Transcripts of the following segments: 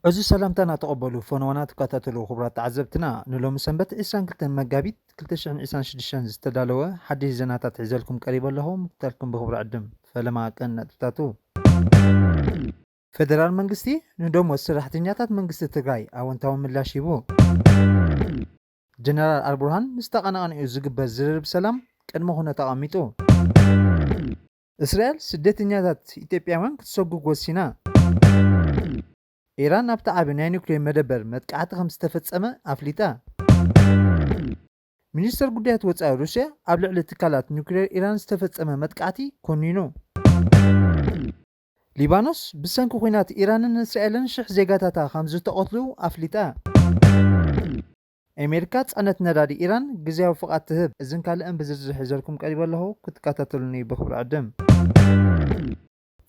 እዚ ሰላምታና ተቐበሉ፣ ፈነዋና ትከታተሉ ክቡራት ተዓዘብትና። ንሎሚ ሰንበት ዕስራን ክልተን መጋቢት ክልተ ሽሕን ዕስራን ሽዱሽተን ዝተዳለወ ሓድሽ ዜናታት ሒዘልኩም ቀሪበ ኣለኹ። ምክታልኩም ብኽብሪ ዕድም። ፈለማ ቀን ነጥብታቱ። ፌደራል መንግስቲ ንደሞዝ ሰራሕተኛታት መንግስቲ ትግራይ ኣወንታዊ ምላሽ ሂቡ። ጀነራል ኣልቡርሃን ምስ ተቐናቐኒኡ ዝግበር ዝርርብ ሰላም ቅድመ ኩነት ኣቐሚጡ። እስራኤል ስደተኛታት ኢትዮጵያውያን ክትሰጉግ ወሲና። ኢራን ኣብቲ ዓቢ ናይ ኒውክሌር መደበር መጥቃዕቲ ከም ዝተፈጸመ ኣፍሊጣ። ሚኒስተር ጉዳያት ወጻኢ ሩስያ ኣብ ልዕሊ ትካላት ኒውክሌር ኢራን ዝተፈጸመ መጥቃዕቲ ኮኒኑ። ሊባኖስ ብሰንኪ ኲናት ኢራንን እስራኤልን ሽሕ ዜጋታታ ከም ዝተቐትሉ ኣፍሊጣ። ኣሜሪካ ጽዕነት ነዳዲ ኢራን ግዝያዊ ፍቓድ ትህብ። እዝን ካልእን ብዝርዝር ሒዘልኩም ቀሪበ ኣለኹ፣ ክትከታተሉኒ ብኽብሪ ዕድም።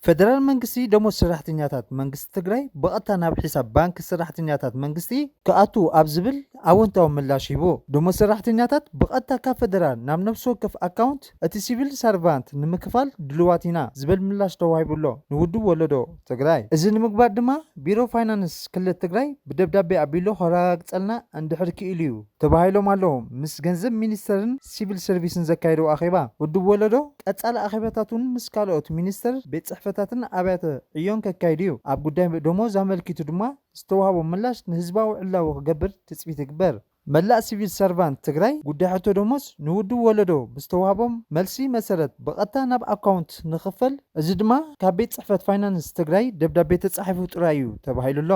ፌደራል መንግስቲ ደሞዝ ሰራሕተኛታት መንግስቲ ትግራይ ብቐጥታ ናብ ሒሳብ ባንክ ሰራሕተኛታት መንግስቲ ክኣቱ ኣብ ዝብል ኣወንታዊ ምላሽ ሂቡ። ደሞዝ ሰራሕተኛታት ብቐጥታ ካብ ፌደራል ናብ ነፍሲ ወከፍ ኣካውንት እቲ ሲቪል ሰርቫንት ንምክፋል ድልዋት ኢና ዝብል ምላሽ ተዋሂቡ ኣሎ ንውድብ ወለዶ ትግራይ። እዚ ንምግባር ድማ ቢሮ ፋይናንስ ክልል ትግራይ ብደብዳቤ ኣቢሉ ከረጋግጸልና እንድሕር ክኢሉ እዩ ተባሂሎም ኣለዉ። ምስ ገንዘብ ሚኒስተርን ሲቪል ሰርቪስን ዘካየደው ኣኼባ ውድብ ወለዶ ቀጻሊ ኣኼባታት እውን ምስ ካልኦት ሚኒስተር፣ ቤት ጽሕፈታትን ኣብያተ ዕዮን ከካይድ እዩ። ኣብ ጉዳይ ደሞዝ ኣመልኪቱ ድማ ዝተዋህቦ ምላሽ ንህዝባዊ ዕላዊ ክገብር ትጽቢት ይግበር። መላእ ሲቪል ሰርቫንት ትግራይ ጉዳይ ሕቶ ደሞዝ ንውድብ ወለዶ ብዝተዋህቦም መልሲ መሰረት ብቐጥታ ናብ ኣካውንት ንኽፈል፣ እዚ ድማ ካብ ቤት ጽሕፈት ፋይናንስ ትግራይ ደብዳቤ ተጻሒፉ ጥራይ እዩ ተባሂሉ ኣሎ።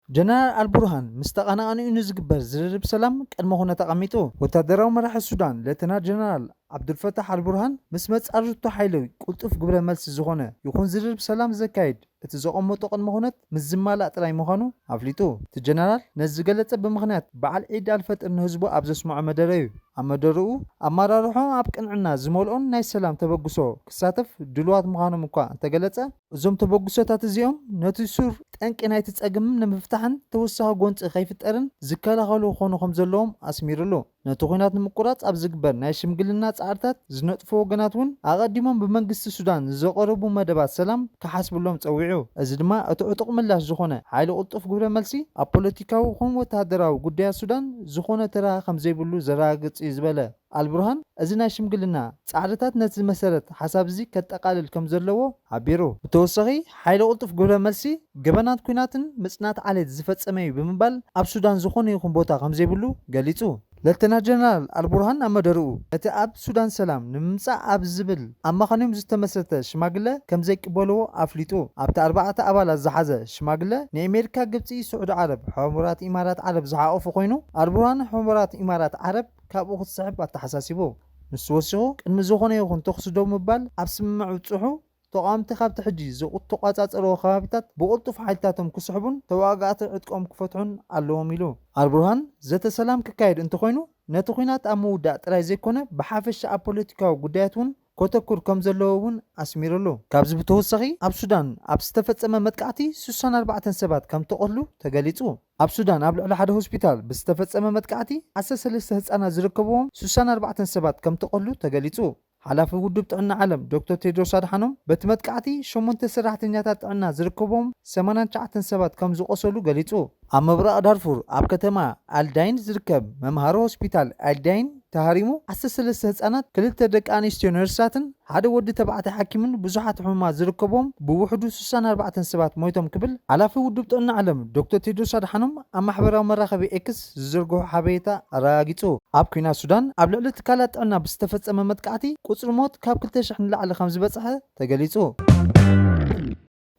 ጀነራል ኣልቡርሃን ምስ ተቐናቐኒኡ ንዝግበር ዝርርብ ሰላም ቅድመ ኩነት ኣቐሚጡ። ወታደራዊ መራሒ ሱዳን ሌተና ጀነራል ዓብዱልፈታሕ ኣልቡርሃን ምስ መጻርርቱ ሓይሊ ቅልጡፍ ግብረ መልሲ ዝኾነ ይኹን ዝርርብ ሰላም ዘካይድ እቲ ዘቐመጦ ቅድመ ኩነት ምስ ዝማላእ ጥራይ ምዃኑ ኣፍሊጡ። እቲ ጀነራል ነዚ ዝገለጸ ብምኽንያት በዓል ዒድ ኣልፈጥር ንህዝቡ ኣብ ዘስምዖ መደረ እዩ። ኣብ መደርኡ ኣመራርሖ ኣብ ቅንዕና ዝመልኦን ናይ ሰላም ተበግሶ ክሳተፍ ድልዋት ምዃኖም እኳ እንተገለጸ፣ እዞም ተበግሶታት እዚኦም ነቲ ሱር ጠንቂ ናይቲ ጸገም ንምፍታሕን ተወሳኺ ጎንጺ ከይፍጠርን ዝከላኸሉ ክኾኑ ከም ዘለዎም ኣስሚሩሉ። ነቲ ኲናት ንምቁራጽ ኣብ ዝግበር ናይ ሽምግልና ጻዕርታት ዝነጥፉ ወገናት እውን ኣቐዲሞም ብመንግስቲ ሱዳን ንዘቐረቡ መደባት ሰላም ክሓስብሎም ጸዊዑ። እዚ ድማ እቲ ዕጡቕ ምላሽ ዝኾነ ሓይሊ ቅልጡፍ ግብረ መልሲ ኣብ ፖለቲካዊ ይኹን ወተሃደራዊ ጉዳያት ሱዳን ዝኾነ ተራ ከም ዘይብሉ ዘረጋግጽ እዩ ዝበለ ኣልቡርሃን፣ እዚ ናይ ሽምግልና ጻዕርታት ነቲ መሰረት ሓሳብ እዚ ከጠቓልል ከም ዘለዎ ሓቢሩ። ብተወሳኺ፣ ሓይሊ ቅልጡፍ ግብረ መልሲ ገበናት ኲናትን ምጽናት ዓሌት ዝፈጸመ እዩ ብምባል ኣብ ሱዳን ዝኾነ ይኹን ቦታ ከም ዘይብሉ ገሊጹ። ሌተና ጀነራል ኣልቡርሃን ኣብ መደርኡ፣ ነቲ ኣብ ሱዳን ሰላም ንምምጻእ ኣብ ዝብል ኣማኻንዮም ዝተመስረተ ሽማግለ ከም ዘይቅበልዎ ኣፍሊጡ። ኣብቲ ኣርባዕተ ኣባላት ዝሓዘ ሽማግለ ንኣሜሪካ፣ ግብጺ፣ ስዑዲ ዓረብ፣ ሕቡራት ኢማራት ዓረብ ዝሓቖፈ ኮይኑ፣ ኣልቡርሃን ሕቡራት ኢማራት ዓረብ ካብኡ ክትስሕብ ኣተሓሳሲቡ። ንሱ ወሲኹ፣ ቅድሚ ዝኾነ ይኹን ተኹሲ ደው ምባል ኣብ ስምምዕ ብጽሑ፣ ተቓወምቲ ካብቲ ሕጂ ዝተቖጻጸርዎ ከባቢታት ብቕልጡፍ ሓይልታቶም ክስሕቡን ተዋጋእቲ ዕጥቆም ክፈትሑን ኣለዎም ኢሉ። ኣልቡርሃን፣ ዘተ ሰላም ክካየድ እንተኾይኑ፣ ነቲ ኲናት ኣብ ምውዳእ ጥራይ ዘይኮነ፣ ብሓፈሻ ኣብ ፖለቲካዊ ጉዳያት እውን ከተኩር ከም ዘለዎ እውን ኣስሚሩሉ። ካብዚ ብተወሳኺ፣ ኣብ ሱዳን ኣብ ዝተፈጸመ መጥቃዕቲ ስሳን ኣርባዕተን ሰባት ከም ተቐትሉ ተገሊጹ። ኣብ ሱዳን ኣብ ልዕሊ ሓደ ሆስፒታል ብዝተፈጸመ መጥቃዕቲ ዓሰርተ ሰለስተ ህጻናት ዝርከብዎም ስሳን ኣርባዕተን ሰባት ከም ተቐትሉ ተገሊጹ። ሓላፊ ውድብ ጥዕና ዓለም ዶክተር ቴድሮስ ኣድሓኖም፣ በቲ መጥቃዕቲ ሸሞንተ ሰራሕተኛታት ጥዕና ዝርከብዎም ሰማንያን ትሽዓተን ሰባት ከም ዝቖሰሉ ገሊጹ። ኣብ ምብራቕ ዳርፉር ኣብ ከተማ ኣልዳይን ዝርከብ መምሃሪ ሆስፒታል ኣልዳይን ተሃሪሙ፣ ዓሰርተ ሰለስተ ህጻናት፣ ክልተ ደቂ ኣንስትዮ ነርሳትን ሓደ ወዲ ተባዕታይ ሓኪምን ብዙሓት ሕሙማት ዝርከብዎም ብውሕዱ ስሳን ኣርባዕተን ሰባት ሞይቶም ክብል ሓላፊ ውድብ ጥዕና ዓለም ዶክተር ቴድሮስ ኣድሓኖም ኣብ ማሕበራዊ መራኸቢ ኤክስ ዝዘርግሖ ሓበሬታ ኣረጋጊጹ። ኣብ ኲናት ሱዳን ኣብ ልዕሊ ትካላት ጥዕና ብዝተፈጸመ መጥቃዕቲ ቁጽሪ ሞት ካብ ክልተ ሽሕ ንላዕሊ ከም ዝበጽሐ ተገሊጹ።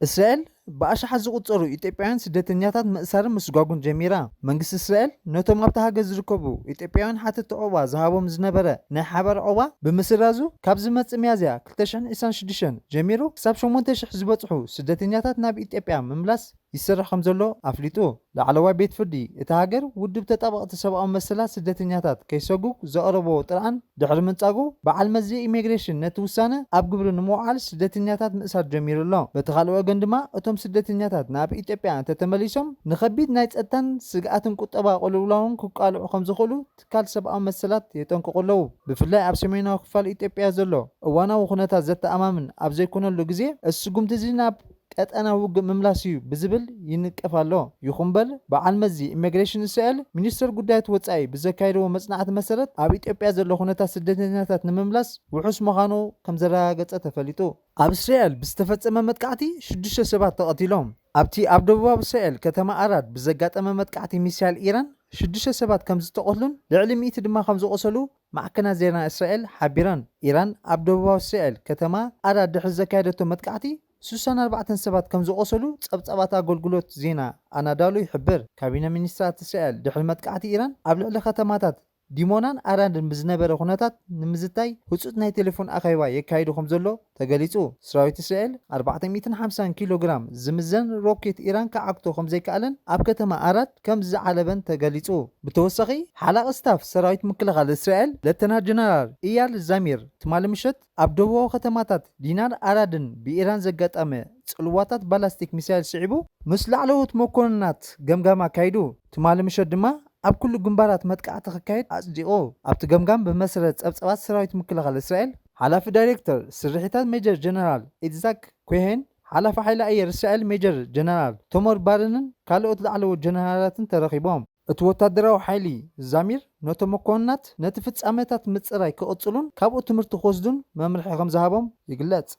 እስራኤል ብኣሽሓት ዝቑጸሩ ኢትዮጵያውያን ስደተኛታት ምእሳርን ምስጓጉን ጀሚራ። መንግስቲ እስራኤል ነቶም ኣብታ ሃገር ዝርከቡ ኢትዮጵያውያን ሓተትቲ ዑቕባ ዝሃቦም ዝነበረ ናይ ሓባር ዑቕባ ብምስራዙ፣ ካብ ዝመጽእ ሚያዝያ ክልተ ሽሕን ዕስራን ሽዱሽተን ጀሚሩ ክሳብ ሸሞንተ ሽሕ ዝበጽሑ ስደተኛታት ናብ ኢትዮጵያ ምምላስ ይሰርሕ ከም ዘሎ ኣፍሊጡ። ላዕለዋይ ቤት ፍርዲ እታ ሃገር ውድብ ተጣበቕቲ ሰብኣዊ መሰላት ስደተኛታት ከይሰጉግ ዘቕረቦ ጥርዓን ድሕሪ ምንጻጉ፣ በዓል መዚ ኢሚግሬሽን ነቲ ውሳነ ኣብ ግብሪ ንምውዓል ስደተኛታት ምእሳር ጀሚሩ ኣሎ። በቲ ካልእ ወገን ድማ፣ እቶም ስደተኛታት ናብ ኢትዮጵያ እንተተመሊሶም ንኸቢድ ናይ ጸጥታን ስግኣትን ቁጠባ ቅልውላውን ክቃልዑ ከም ዝኽእሉ ትካል ሰብኣዊ መሰላት የጠንቅቑ ኣለዉ። ብፍላይ ኣብ ሰሜናዊ ክፋል ኢትዮጵያ ዘሎ እዋናዊ ኩነታት ዘተኣማምን ኣብ ዘይኮነሉ ግዜ፣ እዚ ስጉምቲ እዚ ናብ ቀጠናዊ ውግእ ምምላስ እዩ ብዝብል ይንቀፍ ኣሎ። ይኹን እምበር፣ በዓል መዚ ኢሚግሬሽን እስራኤል ሚኒስትር ጉዳያት ወጻኢ ብዘካየድዎ መጽናዕቲ መሰረት፣ ኣብ ኢትዮጵያ ዘሎ ኩነታት ስደተኛታት ንምምላስ ውሑስ ምዃኑ ከም ዘረጋገጸ ተፈሊጡ። ኣብ እስራኤል ብዝተፈጸመ መጥቃዕቲ ሽዱሽተ ሰባት ተቐቲሎም። ኣብቲ ኣብ ደቡባዊ እስራኤል ከተማ ኣራድ ብዘጋጠመ መጥቃዕቲ ሚሳይል ኢራን ሽዱሽተ ሰባት ከም ዝተቐትሉን ልዕሊ ሚእቲ ድማ ከም ዝቖሰሉ ማዕከናት ዜና እስራኤል ሓቢረን። ኢራን ኣብ ደቡባዊ እስራኤል ከተማ ኣራድ ድሕሪ ዘካየደቶ መጥቃዕቲ ስሳን ኣርባዕተን ሰባት ከም ዝቖሰሉ ጸብጻባት ኣገልግሎት ዜና ኣናዳሉ ይሕብር። ካቢነ ሚኒስትራት እስራኤል ድሕሪ መጥቃዕቲ ኢራን ኣብ ልዕሊ ከተማታት ዲሞናን ኣራድን ብዝነበረ ኩነታት ንምዝታይ ህጹጽ ናይ ቴሌፎን ኣኼባ የካይዱ ከም ዘሎ ተገሊጹ። ሰራዊት እስራኤል ኣርባዕተ ሚእትን ሓምሳን ኪሎ ግራም ዝምዘን ሮኬት ኢራን ክዓግቶ ከም ዘይከኣለን ኣብ ከተማ ኣራድ ከም ዝዓለበን ተገሊጹ። ብተወሳኺ፣ ሓላቒ ስታፍ ሰራዊት ምክልኻል እስራኤል ሌተና ጀነራል ኢያል ዛሚር ትማሊ ምሸት ኣብ ደቡባዊ ከተማታት ዲናር ኣራድን ብኢራን ዘጋጠመ ጽልዋታት ባላስቲክ ሚሳይል ስዒቡ ምስ ላዕለዎት መኮንናት ገምጋም ኣካይዱ። ትማሊ ምሸት ድማ ኣብ ኩሉ ግንባራት መጥቃዕቲ ክካየድ ኣጽዲቑ። ኣብቲ ገምጋም ብመሰረት ጸብጻባት ሰራዊት ምክልኻል እስራኤል፣ ሓላፊ ዳይሬክተር ስርሒታት ሜጀር ጀነራል ኢትዛክ ኮሄን፣ ሓላፊ ሓይሊ ኣየር እስራኤል ሜጀር ጀነራል ቶመር ባርንን ካልኦት ላዕለዎት ጀነራላትን ተረኺቦም። እቲ ወታደራዊ ሓይሊ ዛሚር ነቶም መኮንናት ነቲ ፍጻመታት ምጽራይ ክቕጽሉን ካብኡ ትምህርቲ ክወስዱን መምርሒ ከም ዝሃቦም ይግለጽ።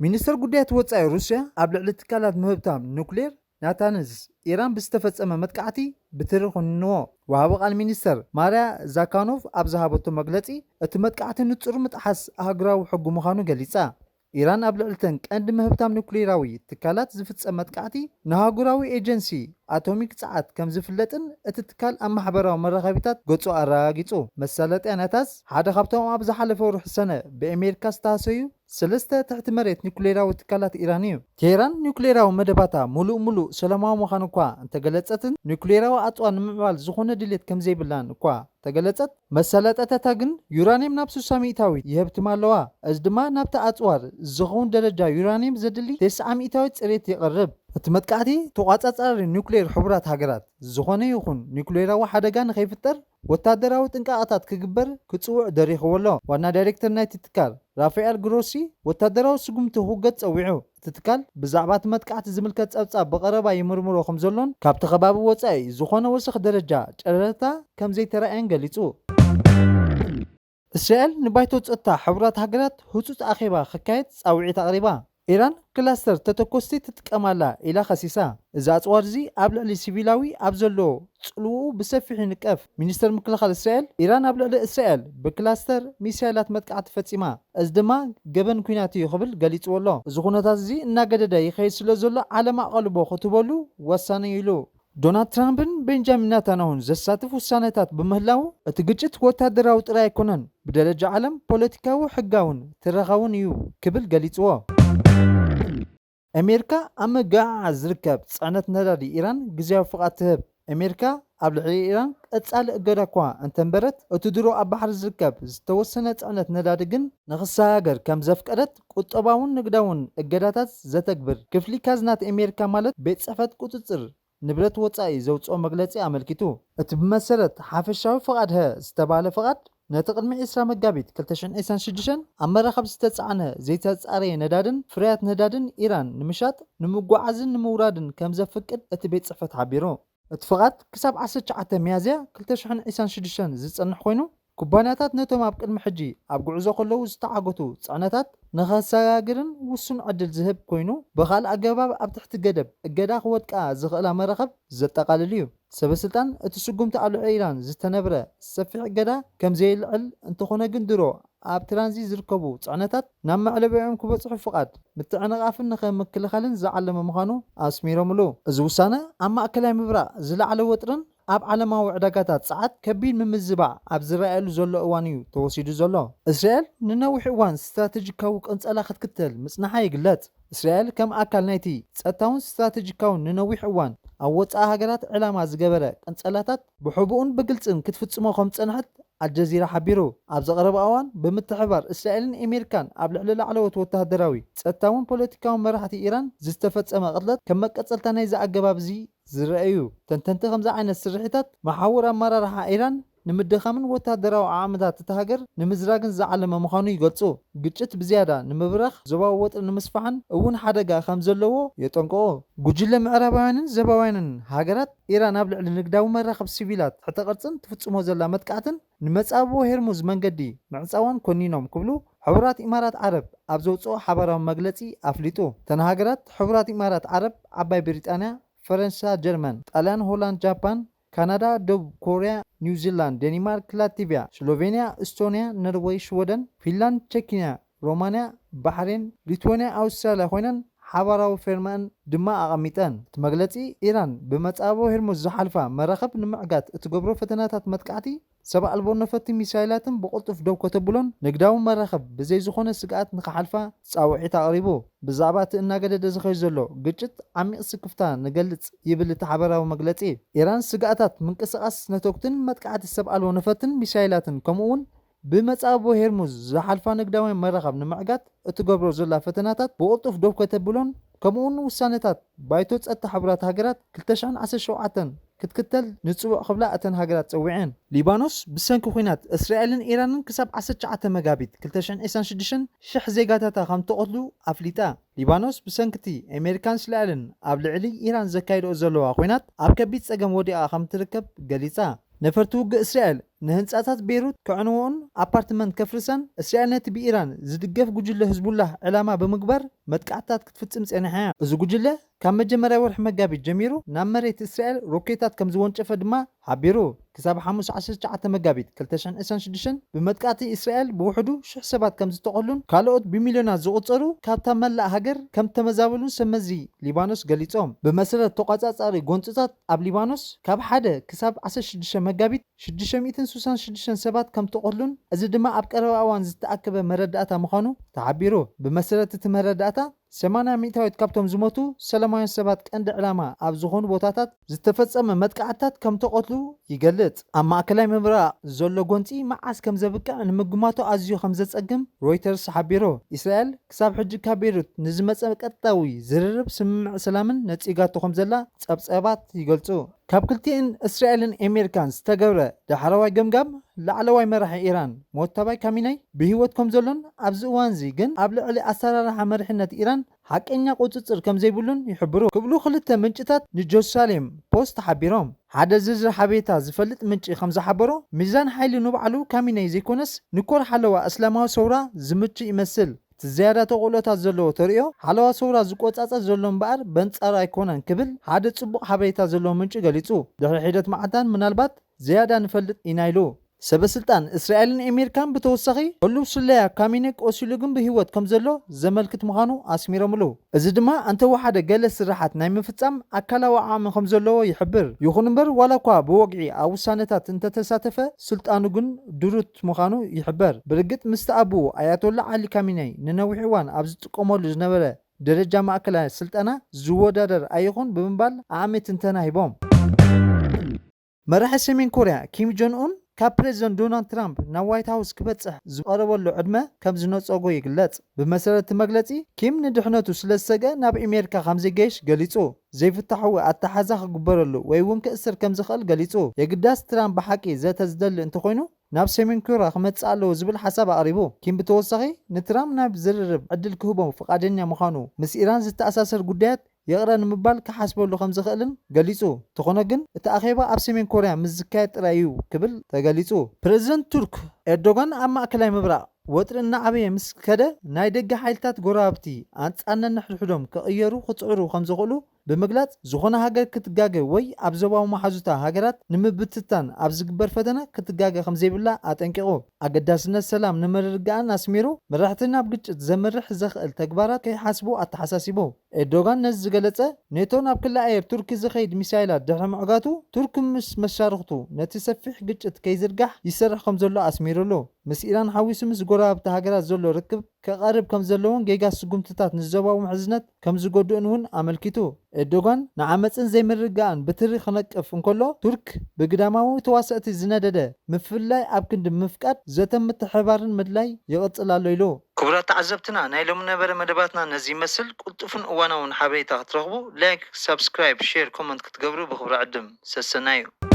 ሚኒስተር ጉዳያት ወጻኢ ሩስያ ኣብ ልዕሊ ትካላት ምህብታም ኑክሌር ናታንዝ ኢራን ብዝተፈጸመ መጥቃዕቲ ብትሪ ኮኒንዎ። ወሃቢ ቃል ሚኒስተር ማርያ ዛካኖቭ ኣብ ዝሃበቶ መግለጺ፣ እቲ መጥቃዕቲ ንጹር ምጥሓስ ኣህጉራዊ ሕጊ ምዃኑ ገሊጻ። ኢራን ኣብ ልዕሊተን ቀንዲ ምህብታም ኑክሌራዊ ትካላት ዝፍጸም መጥቃዕቲ ንኣህጉራዊ ኤጀንሲ ኣቶሚክ ጸዓት ከም ዝፍለጥን እቲ ትካል ኣብ ማሕበራዊ መራኸቢታት ገጹ ኣረጋጊጹ። መሳለጥያ ናታንዝ ሓደ ካብቶም ኣብ ዝሓለፈ ወርሒ ሰነ ብኣሜሪካ ዝተሃሰዩ ሰለስተ ትሕቲ መሬት ኑክሌራዊ ትካላት ኢራን እዩ። ቴህራን ኑክሌራዊ መደባታ ሙሉእ ሙሉእ ሰላማዊ ምዃኑ እኳ እንተገለጸትን፣ ኑክሌራዊ ኣጽዋር ንምዕባል ዝኾነ ድሌት ከም ዘይብላን እኳ እንተገለጸት፣ መሳለጥያታታ ግን ዩራኒየም ናብ ስሳ ሚእታዊት ይህብትማ ኣለዋ። እዚ ድማ ናብቲ ኣጽዋር ዝኸውን ደረጃ ዩራኒየም ዘድሊ ተስዓ ሚእታዊት ጽሬት የቕርብ። እቲ መጥቃዕቲ ተቋጻጻሪ ኑክሌር ሕቡራት ሃገራት ዝኾነ ይኹን ኑክሌራዊ ሓደጋ ንኸይፍጠር ወታደራዊ ጥንቃቐታት ክግበር ክጽውዕ ደሪኽዎ ኣሎ። ዋና ዳይሬክተር ናይቲ ትካል ራፋኤል ግሮሲ ወታደራዊ ስጉምቲ ክውገድ ጸዊዑ። እቲ ትካል ብዛዕባ እቲ መጥቃዕቲ ዝምልከት ጸብጻብ ብቐረባ ይምርምሮ ከም ዘሎን ካብቲ ከባቢ ወጻኢ ዝኾነ ወሰኽ ደረጃ ጨረርታ ከም ዘይተራእየን ገሊጹ። እስራኤል ንባይቶ ጸጥታ ሕቡራት ሃገራት ህጹጽ ኣኼባ ክካየድ ጻውዒት ኣቕሪባ። ኢራን ክላስተር ተተኮስቲ ትጥቀም ኣላ ኢላ ከሲሳ። እዚ ኣጽዋር እዚ ኣብ ልዕሊ ሲቪላዊ ኣብ ዘሎ ጽልውኡ ብሰፊሕ ይንቀፍ። ሚኒስተር ምክልኻል እስራኤል፣ ኢራን ኣብ ልዕሊ እስራኤል ብክላስተር ሚሳይላት መጥቃዕቲ ፈጺማ፣ እዚ ድማ ገበን ኲናት እዩ ክብል ገሊጽዎ ኣሎ። እዚ ኩነታት እዚ እናገደደ ይኸይድ ስለ ዘሎ ዓለም ኣቓልቦ ክትህበሉ ወሳኒ እዩ ኢሉ። ዶናልድ ትራምፕን ቤንጃሚን ናታንያሁን ዘሳትፍ ውሳነታት ብምህላው፣ እቲ ግጭት ወታደራዊ ጥራይ ኣይኮነን፣ ብደረጃ ዓለም ፖለቲካዊ፣ ሕጋውን ትረኻውን እዩ ክብል ገሊጽዎ። ኣሜሪካ ኣብ ምግዕዓዝ ዝርከብ ጽዕነት ነዳዲ ኢራን ግዝያዊ ፍቓድ ትህብ። ኣሜሪካ ኣብ ልዕሊ ኢራን ቀጻሊ እገዳ እኳ እንተንበረት፣ እቲ ድሮ ኣብ ባሕሪ ዝርከብ ዝተወሰነ ጽዕነት ነዳዲ ግን ንኽሰጋገር ከም ዘፍቀደት ቁጠባውን ንግዳውን እገዳታት ዘተግብር ክፍሊ ካዝናት ኣሜሪካ ማለት ቤት ጽሕፈት ቁጽጽር ንብረት ወጻኢ ዘውጽኦ መግለጺ ኣመልኪቱ። እቲ ብመሰረት ሓፈሻዊ ፍቓድ ሀ ዝተባህለ ፍቓድ ነቲ ቅድሚ ዕስራ መጋቢት ክልተ ሽሕን ዕስራን ሽዱሽተን ኣብ መራኸብ ዝተጻዕነ ዘይተጻረየ ነዳድን ፍርያት ነዳድን ኢራን ንምሻጥ፣ ንምጉዓዝን ንምውራድን ከም ዘፍቅድ እቲ ቤት ጽሕፈት ሓቢሩ። እቲ ፍቓድ ክሳብ ዓሰርተ ትሽዓተ ሚያዝያ ክልተ ሽሕን ዕስራን ሽዱሽተን ዝጸንሕ ኮይኑ፣ ኩባንያታት ነቶም ኣብ ቅድሚ ሕጂ ኣብ ጉዕዞ ከለዉ ዝተዓገቱ ጽዕነታት ንኸሰጋግርን ውሱን ዕድል ዝህብ ኮይኑ፣ ብኻልእ ኣገባብ ኣብ ትሕቲ ገደብ እገዳ ክወድቃ ዝኽእላ መራኸብ ዘጠቓልል እዩ። ሰበ ስልጣን እቲ ስጉምቲ ኣብ ልዕሊ ኢራን ዝተነብረ ሰፊሕ እገዳ ከም ዘየልዕል፣ እንተኾነ ግን ድሮ ኣብ ትራንዚት ዝርከቡ ጽዕነታት ናብ መዕለቢኦም ክበጽሑ ፍቓድ ምትዕንቓፍን ንኸምክልኻልን ዝዓለመ ምዃኑ ኣስሚሮምሉ። እዚ ውሳነ ኣብ ማእከላይ ምብራቕ ዝለዓለ ወጥርን ኣብ ዓለማዊ ዕዳጋታት ጸዓት ከቢድ ምምዝባዕ ኣብ ዝረኣየሉ ዘሎ እዋን እዩ ተወሲዱ ዘሎ። እስራኤል ንነዊሕ እዋን ስትራተጂካዊ ቅንጸላ ክትክተል ምጽናሓ ይግለጽ። እስራኤል ከም ኣካል ናይቲ ጸጥታውን ስትራተጂካውን ንነዊሕ እዋን ኣብ ወጻኢ ሃገራት ዕላማ ዝገበረ ቅንጸላታት ብሕቡእን ብግልጽን ክትፍጽሞ ከም ዝጸንሐት ኣልጀዚራ ሓቢሩ። ኣብዚ ቀረባ እዋን ብምትሕብባር እስራኤልን ኣሜሪካን ኣብ ልዕሊ ላዕለዎት ወተሃደራዊ፣ ጸጥታውን ፖለቲካውን መራሕቲ ኢራን ዝተፈጸመ ቅትለት ከም መቀጸልታ ናይዚ ኣገባብ እዚ ዝረኣዩ ተንተንቲ፣ ከምዚ ዓይነት ስርሒታት መሓውር ኣመራርሓ ኢራን ንምድኻምን ወታደራዊ ዓቕምታት እታ ሃገር ንምዝራግን ዝዓለመ ምዃኑ ይገልጹ። ግጭት ብዝያዳ ንምብራኽ ዞባዊ ወጥሪ ንምስፋሕን እውን ሓደጋ ከም ዘለዎ የጠንቅቑ። ጉጅለ ምዕራባውያንን ዘባውያንን ሃገራት ኢራን ኣብ ልዕሊ ንግዳዊ መራኸብ ሲቪላት ትሕተ ቅርጽን ትፍጽሞ ዘላ መጥቃዕትን ንመጻብቦ ሄርሙዝ መንገዲ ምዕጻዋን ኮኒኖም ክብሉ ሕቡራት ኢማራት ዓረብ ኣብ ዘውጽኦ ሓባራዊ መግለጺ ኣፍሊጡ። እተን ሃገራት ሕቡራት ኢማራት ዓረብ፣ ዓባይ ብሪጣንያ፣ ፈረንሳ፣ ጀርመን፣ ጣልያን፣ ሆላንድ፣ ጃፓን፣ ካናዳ፣ ደቡብ ኮርያ፣ ኒውዚላንድ፣ ዴኒማርክ፣ ላቲቪያ፣ ስሎቬንያ፣ እስቶንያ፣ ኖርወይ፣ ሽወደን፣ ፊንላንድ፣ ቸኪንያ፣ ሮማንያ፣ ባሕሬን፣ ሊትዌንያ፣ ኣውስትራልያ ኮይነን ሓባራዊ ፌርማን ድማ ኣቐሚጠን። እቲ መግለጺ፣ ኢራን ብመጻብቦ ሄርሙዝ ዝሓልፋ መራኽብ ንምዕጋት እትገብሮ ፈተናታት መጥቃዕቲ ሰብ ኣልቦ ነፈርቲ ሚሳይላትን ብቕልጡፍ ደው ከተብሎን ንግዳዊ መራኽብ ብዘይ ዝኾነ ስግኣት ንኽሓልፋ ጻውዒት ኣቕሪቡ። ብዛዕባ እቲ እናገደደ ዝኸይድ ዘሎ ግጭት ዓሚቕ ስክፍታ ንገልጽ ይብል እቲ ሓበራዊ መግለጺ። ኢራን ስግኣታት ምንቅስቓስ ነተጉትን መጥቃዕቲ ሰብ ኣልቦ ነፈርትን ሚሳይላትን ከምኡ እውን ብመጻብቦ ሄርሙዝ ዝሓልፋ ንግዳውያን መራኽብ ንምዕጋት እትገብሮ ዘላ ፈተናታት ብቕልጡፍ ደው ከተብሎን ከምኡ እውን ውሳነታት ባይቶ ጸጥታ ሕቡራት ሃገራት ክልተ ሽሕን ዓሰርተ ሸውዓተን ክትክተል ንጽውዕ ክብላ እተን ሃገራት ጸዊዐን። ሊባኖስ ብሰንኪ ኲናት እስራኤልን ኢራንን ክሳብ ዓሰርተ ትሽዓተ መጋቢት ክልተ ሽሕን ዕስራን ሽዱሽተን ሽሕ ዜጋታታ ከም ትቐትሉ ኣፍሊጣ። ሊባኖስ ብሰንኪ እቲ ኣሜሪካን እስራኤልን ኣብ ልዕሊ ኢራን ዘካይድኦ ዘለዋ ኲናት ኣብ ከቢድ ጸገም ወዲቓ ከም ትርከብ ገሊጻ። ነፈርቲ ውግእ እስራኤል ንህንጻታት ቤይሩት ከዕንወኡን ኣፓርትመንት ከፍርሰን፣ እስራኤል ነቲ ብኢራን ዝድገፍ ጉጅለ ህዝቡላህ ዕላማ ብምግባር መጥቃዕትታት ክትፍጽም ጸኒሓ እያ። እዚ ጉጅለ ካብ መጀመርያ ወርሒ መጋቢት ጀሚሩ ናብ መሬት እስራኤል ሮኬታት ከም ዝወንጨፈ ድማ ሓቢሩ። ክሳብ ሓሙስ ዓሰርተ ትሽዓተ መጋቢት ክልተ ሽሕን ዕስራን ሽዱሽተን ብመጥቃዕቲ እስራኤል ብውሕዱ ሽሕ ሰባት ከም ዝተቐትሉን ካልኦት ብሚልዮናት ዝቑጸሩ ካብታ መላእ ሃገር ከም ተመዛበሉን ሰብ መዚ ሊባኖስ ገሊጾም። ብመሰረት ተቖጻጻሪ ጎንጽታት ኣብ ሊባኖስ ካብ ሓደ ክሳብ ዓሰርተ ሽዱሽተ መጋቢት ሽዱሽተ ሚእትን ስሳን ሽዱሽተን ሰባት ከም ተቐትሉን እዚ ድማ ኣብ ቀረባ እዋን ዝተኣከበ መረዳእታ ምዃኑ ተሓቢሩ። ብመሰረት እቲ መረዳእታ ሰማንያ ሚእታዊት ካብቶም ዝሞቱ ሰላማውያን ሰባት ቀንዲ ዕላማ ኣብ ዝኾኑ ቦታታት ዝተፈጸመ መጥቃዕትታት ከም ተቐትሉ ይገልጽ። ኣብ ማእከላይ ምብራቕ ዘሎ ጎንጺ መዓስ ከም ዘብቅዕ ንምግማቱ ኣዝዩ ከም ዘጸግም ሮይተርስ ሓቢሩ። እስራኤል ክሳብ ሕጂ ካብ ቤይሩት ንዝመጸ ቀጥታዊ ዝርርብ ስምምዕ ሰላምን ነጺጋቶ ከም ዘላ ጸብጻባት ይገልጹ። ካብ ክልቲኤን እስራኤልን ኣሜሪካን ዝተገብረ ዳሕረዋይ ገምጋም ላዕለዋይ መራሒ ኢራን ሞተባይ ካሚናይ ብህይወት ከም ዘሎን ኣብዚ እዋንዚ ግን ኣብ ልዕሊ ኣሰራርሓ መሪሕነት ኢራን ሓቀኛ ቁጽጽር ከም ዘይብሉን ይሕብሩ ክብሉ ክልተ ምንጭታት ንጀሩሳሌም ፖስት ሓቢሮም። ሓደ ዝርዝር ሓበሬታ ዝፈልጥ ምንጪ ከም ዝሓበሮ፣ ሚዛን ሓይሊ ንባዕሉ ካሚናይ ዘይኮነስ ንኮር ሓለዋ እስላማዊ ሰውራ ዝምቹ ይመስል። እቲ ዝያዳ ተኽእሎታት ዘለዎ ተርእዮ ሓለዋ ሰውራ ዝቆጻጸር ዘሎ እምበኣር በንጻሩ ኣይኮነን ክብል ሓደ ጽቡቕ ሓበሬታ ዘለዎ ምንጪ ገሊጹ። ድሕሪ ሒደት መዓልታት ምናልባት ዝያዳ ንፈልጥ ኢና ኢሉ። ሰበ ስልጣን እስራኤልን ኣሜሪካን ብተወሳኺ ህሉው ስለያ ካሚኔ ቆሲሉ ግን ብህይወት ከም ዘሎ ዘመልክት ምዃኑ ኣስሚሮምሉ። እዚ ድማ እንተወሓደ ገለ ስራሓት ናይ ምፍጻም ኣካላዊ ዓቕሚ ከም ዘለዎ ይሕብር። ይኹን እምበር ዋላ እኳ ብወግዒ ኣብ ውሳነታት እንተተሳተፈ ስልጣኑ ግን ድሩት ምዃኑ ይሕበር። ብርግጽ ምስቲ ኣቦኡ ኣያቶላ ዓሊ ካሚኔይ ንነዊሕ እዋን ኣብ ዝጥቀመሉ ዝነበረ ደረጃ ማእከላይ ስልጠና ዝወዳደር ኣይኹን ብምባል ዓቕሚ ትንተና ሂቦም። መራሒ ሰሜን ኮርያ ኪም ጆን ኡን ካብ ፕሬዚደንት ዶናልድ ትራምፕ ናብ ዋይት ሃውስ ክበጽሕ ዝቐረበሉ ዕድመ ከም ዝነጸጎ ይግለጽ። ብመሰረት እቲ መግለጺ፣ ኪም ንድሕነቱ ስለ ዝሰግአ ናብ ኣሜሪካ ከም ዘይገይሽ ገሊጹ። ዘይፍትሓዊ ኣተሓዛ ክግበረሉ ወይ እውን ክእሰር ከም ዝኽእል ገሊጹ። የግዳስ ትራምፕ ብሓቂ ዘተ ዝደሊ እንተኾይኑ ናብ ሰሜን ኮርያ ክመጽእ ኣለዎ ዝብል ሓሳብ ኣቕሪቡ። ኪም ብተወሳኺ ንትራምፕ ናብ ዝርርብ ዕድል ክህቦ ፍቓደኛ ምዃኑ ምስ ኢራን ዝተኣሳሰር ጉዳያት ይቕረ ንምባል ክሓስበሉ ከም ዝኽእልን ገሊጹ። እንተኾነ ግን እቲ ኣኼባ ኣብ ሰሜን ኮርያ ምስ ዝካየድ ጥራይ እዩ ክብል ተገሊጹ። ፕረዚደንት ቱርክ ኤርዶጋን ኣብ ማእከላይ ምብራቕ ወጥሪ እናዓበየ ምስ ከደ ናይ ደገ ሓይልታት ጎረባብቲ ኣንጻር ነንሕድሕዶም ክቕየሩ ክጽዕሩ ከም ዝኽእሉ ብምግላጽ፣ ዝኾነ ሃገር ክትጋገ ወይ ኣብ ዞባዊ መሓዙታ ሃገራት ንምብትታን ኣብ ዝግበር ፈተነ ክትጋገ ከም ዘይብላ ኣጠንቂቑ። ኣገዳስነት ሰላም ንምርግጋእን ኣስሚሩ፣ መራሕቲ ናብ ግጭት ዘምርሕ ዘኽእል ተግባራት ከይሓስቡ ኣተሓሳሲቡ። ኤርዶጋን ነዚ ዝገለጸ፣ ኔቶ ናብ ክሊ ኣየር ቱርኪ ዝኸይድ ሚሳይላት ድሕሪ ምዕጋቱ፣ ቱርኪ ምስ መሻርኽቱ ነቲ ሰፊሕ ግጭት ከይዝርጋሕ ይሰርሕ ከም ዘሎ ኣስሚሩሉ። ምስ ኢራን ሓዊሱ ምስ ጎረባብቲ ሃገራት ዘሎ ርክብ ከቐርብ ከም ዘለዎን ጌጋ ስጉምትታት ንዞባዊ ምሕዝነት ከም ዝጎድእን እውን ኣመልኪቱ። ኤርዶጋን ንዓመጽን ዘይምርግጋእን ብትሪ ክነቅፍ እንከሎ፣ ቱርክ ብግዳማዊ ተዋሰእቲ ዝነደደ ምፍልላይ ኣብ ክንዲ ምፍቃድ ዘተ ምትሕብባርን ምድላይ ይቕጽል ኣሎ ኢሉ። ክቡራት ተዓዘብትና፣ ናይ ሎሚ ነበረ መደባትና ነዚ ይመስል። ቅልጡፍን እዋናውን ሓበሬታ ክትረኽቡ ላይክ፣ ሳብስክራይብ፣ ሼር፣ ኮመንት ክትገብሩ ብኽብሪ ዕድም። ሰሰናዩ።